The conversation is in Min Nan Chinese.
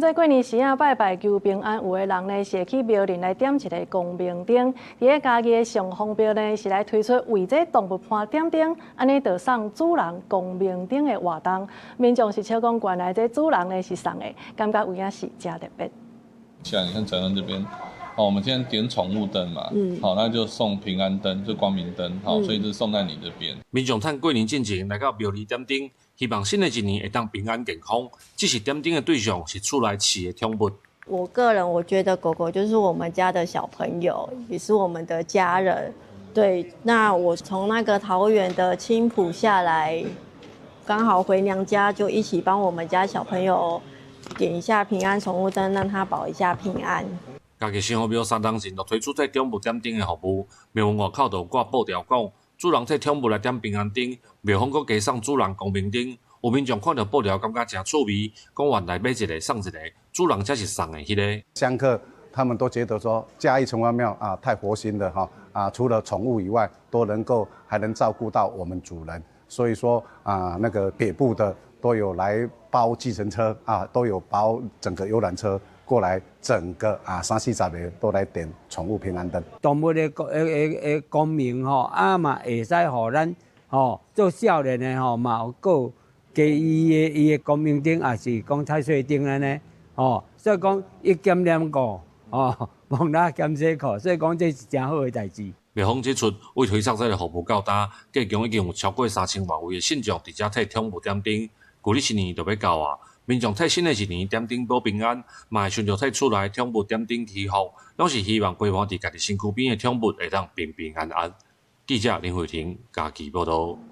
在過年時啊，拜拜求平安，有的人呢是會去廟裡來點一个光明燈。佇咧嘉義的上皇廟呢，是來推出為這動物伴點燈，按呢就送主人光明燈的活動。民眾是笑講，原來這主人呢是送的，感覺有影是誠特別。像你看承恩這邊，好，我們今天點寵物燈嘛，好，那就送平安燈，就光明燈，好，所以就送在你這邊。民眾趁過年進前來到廟裡點燈，希望新的一年會當平安健康。只是點燈的對象是厝內飼的寵物。我個人我覺得狗狗就是我們家的小朋友，也是我們的家人。對，那我從那個桃園的青埔下來，剛好回娘家，就一起幫我們家小朋友點一下平安寵物燈，讓他保一下平安。嘉義城隍廟三當前就推出這寵物點燈的服務，廟門外口就掛布條講，主人替寵物來點平安燈，廟方閣加送主人光明燈。有民眾看著布條，感覺誠趣味，講原來買一个送一个，主人才是送的彼个。香客他們都覺得說嘉義城隍廟啊太佛心了哈啊，除了寵物以外，都能夠還能照顧到我們主人，所以說啊那個北部的都有來包計程車啊，都有包整個遊覽車過來，整個啊三四十个都來點寵物平安燈。動物的光明吼，啊嘛會使予咱吼做少年的吼嘛有閣加伊的光明燈，也是講太歲燈按呢，吼，所以講一兼兩顧，吼，忙啦兼洗褲，所以講這是誠好的代誌。廟方指出，為推廣這个服務到今，計共已經有超過3000外位的信眾佇遮替寵物點燈。舊曆新年就欲到啊，民眾替新的一年點燈保平安，嘛會想著替厝內寵物點燈祈福，攏是希望陪伴佇家己身軀邊的寵物會當平平安安。記者林慧婷嘉義報導。